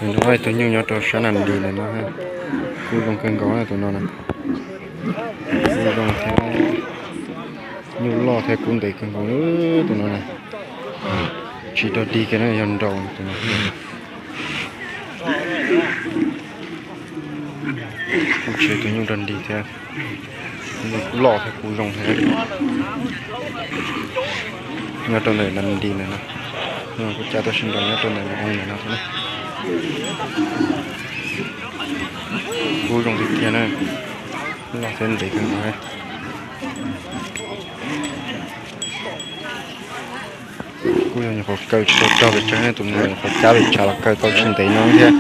Tus nyuj nyob rau sab nas nti ntawm no, kub zoo kawg nkaus na tus no na. Kub zoo thiab, nyuj loj thiab kub ntev kawg nkaus tus no na. Tsis rog dig kiag na, yog nrau tus no. Kuj tsis tus nyuj rog dig thiab, nyuj loj thiab kub zoo thiab. Nyob rau ntawm nas nti ntawm no, kuv cab tuaj sib nrau nyob rau ntawm nas nti ntawm no thiab na. Kub zoo tiag tiag na, loj thiab ntev kawg nkaus. Kuj yog nyuam qhuav kaw tsis tau rog pes tsawg ne, tus no nyuam qhuav cab pes tsawg los kaw tau tsis ntev no thiab.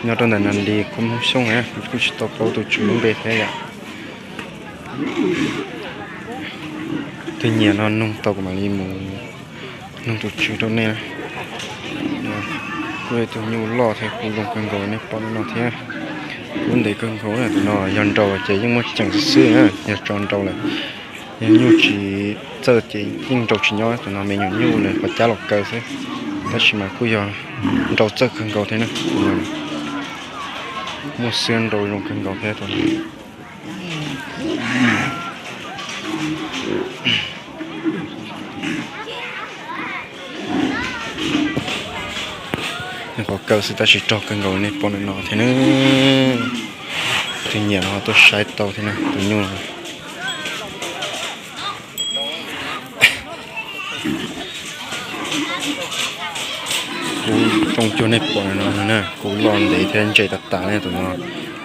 Nyob rau ntawm nas nti kuj Hmoob Xyooj, kuj tsis tau paub tus tswv lub npe thiab yom. Tus nyiam no nug tau kuv mam li mus nug tus tswv rau nej. Kuj yog tus nyuj loj thiab kub zoo kawg nkaus nej pom no thiab. Kub ntev kawg nkaus na, tus no yog nrau ces yeej muaj ceem xwb xwb na, yog tso nrau lawm. Yog nyuj tsis txawj ces yeej nrau tsis nyob, tus no me nyuam nyuj lawv qhov cab los kaw xwb. Tab sis mas kuj yog nrau txawj kawg nkaus thiab na. Muaj xiab nrau zoo kawg nkaus thiab tus no. Nyuam qhuav kaw xwb tab sis rog kawg nkaus nej pom ntawm no thiab na. Tus nyiam no tuaj saib tau thiab na tus nyuj no. Kub zoo cuag nej pom no na, kub loj ntev thiab ntse tas tas ne, tus no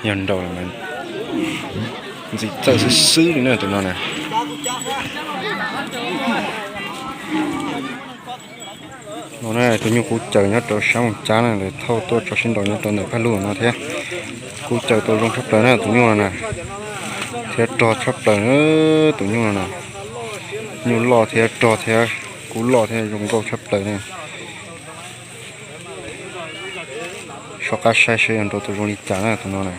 yog nrau lawm mas ntxim txawj xwb xwb li na tus no na. No na tus nyuj kub caws nyob rau sab Moos Cab na, lawv thauj tuaj tso sib nrau nyob rau ntawm Phaj Lug no thiab. Kub caws tau zoo tshaj plaws na tus nyuj no na, thiab rog tshaj plaws na tus nyuj no na. Nyuj loj thiab rog thiab kub loj thiab zoo nkauj tshaj plaws na. Soj qab saib seb yog nrau tau zoo li cas na tus no na.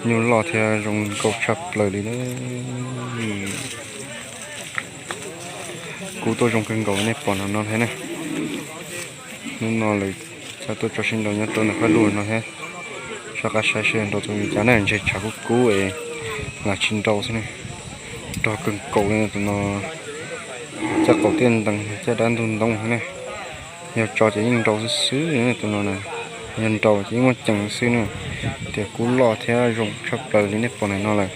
Nyuj loj thiab zoo nkauj tshaj plaws li na. Kub tuaj zoo kawg nkaus nej pom no no thiab na. Hnub no lawv cab tuaj tso sib nrau nyob rau ntawm Phaj Lug no thiab. Soj qab saib seb yog nrau tau li cas na, ntshe tshav kub kub es lam tsis nrau xwb na. Rog kawg nkaus li tus no, caj qaum tiaj ntees caj dab ntug ntoo xwb na. Yog tso ces yeej nrau xwb xwb tus no na, yog nrau ces yeej muaj ceem xwb na. Tias kub loj thiab zoo tshaj plaws li nej pom ntawm no lawm.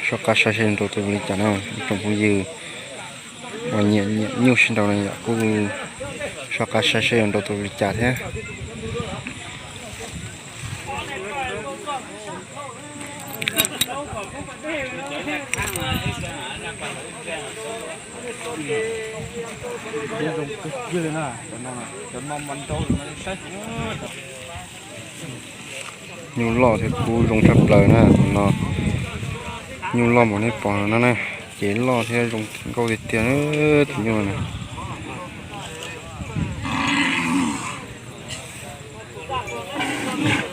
Soj qab saib seb nrau tau li cas na ib tsoom phooj ywg uas nyiam nyiam nyuj sib nrau na yom, kuj soj qab saib seb yuav nrau tau li cas thiab. Nyuj loj thiab kub zoo tshaj plaws na tus no. Nyuj loj npaum nej pom no na, cev loj thiab zoo nkauj tiag tiag tus nyuj na.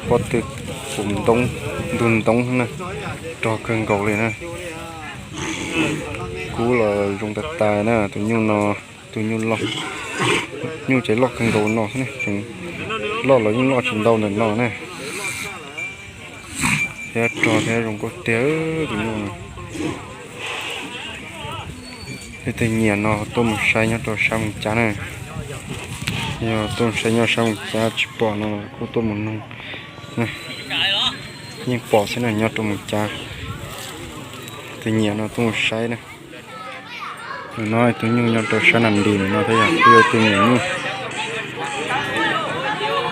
Pob tw puv ntoo, ntug ntoo na, rog kawg nkaus li na. Kub los zoo tas tas na tus nyuj no, tus nyuj loj. Nyuj ces loj kawg nkaus no xwb ne, loj los yeej loj tsis ntau ntawm no na. Thiab rog thiab zoo nkauj tiag tus nyuj no. Leej twg nyiam no tuaj mus saib nyob rau sab Moos Cab na. Yog tuaj mus saib nyob sab Moos Cab tsis pom no kuj tuaj mus nug. Yeej pom xwb na nyob rau Moos Cab. Tus nyiam no tuaj mus saib na. Tus no tus nyuj nyob rau sab Nas Npis no thiab yog kuj yog tus me nyuam nyuj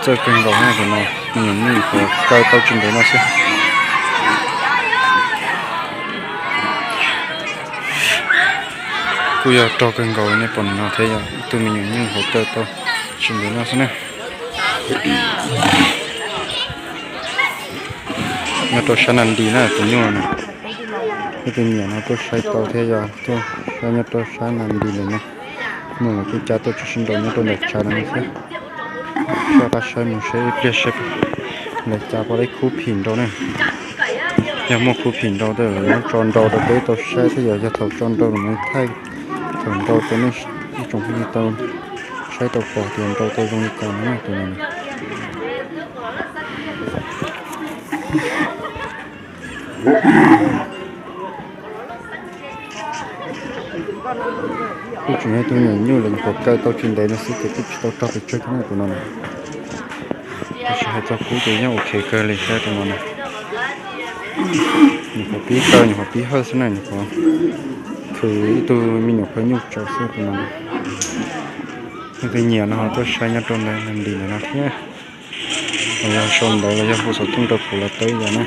txawj kawg nkaus na tus no, me nyuam nyuj uas kaw tau tsis ntev no xwb. Kuj yog rog kawg nkaus nej pom no thiab yog ib tug me nyuam nyuj uas kaw tau tsis ntev no xwb na. Nyob rau sab Nas Npis na tus nyuj no, leej twg nyiam no tuaj saib tau thiab yog tuaj saib nyob rau sab Nas Npis ntawm no. Hnub no kuj cab tuaj tso sib nrau nyob rau ntawm tshav no thiab. Soj qab saib mus saib ib pliag saib lawv cab puas tau ib khub phim nrau na. Yog muaj khub phim nrau tej los yuav muab tso nrau rau peb tau saib thiab, yog, yog thaum tso nrau los thaij thaum nrau rau nej ib tsoom phooj ywg tau saib tau pom tias nrau tau zoo li cas na tus no. Kuj tseem yog tus me nyuam nyuj lawm, nyuam qhuav kaw tau tsis ntev no xwb ces kuj tsis tau raug pes tsawg thiab na tus no na. Tab sis hais txog kub ces yeej ok kawg li thiab tus no na. Nyuam qhuav pib kaw, nyuam qhuav pib hawj xwb na, nyuam qhuav khwv ib tug me nyuam phaj nyuj tso xwb tus no na. Leej twg nyiam no ho tuaj saib nyob rau ntawm ntim ntawm no thiab, los yog sau ntawv los yog hu xov tooj rau kuv los tau ib yam na.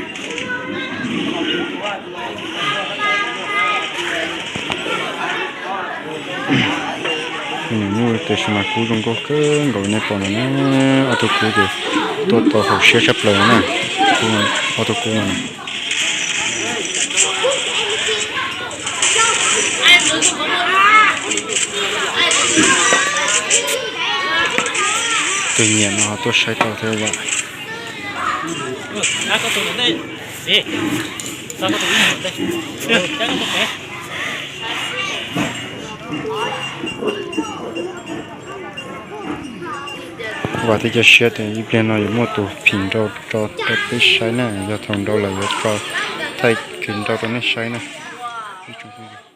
Me nyuam nyuj tiam sis mas kub zoo nkauj kawg nkaus nej pom no na. Ob tug kub ces tuaj tau haum siab tshaj plaws na. Ob tug kub no na. Tus nyiam no tuaj saib tau thiab yom. Vam thiab cia siab tias ib pliag no yuav muaj tus phim nrau tso rau peb saib na, yog thaum nrau lawm yuav tso thaij phim nrau rau nej saib na ib tsoom phooj ywg.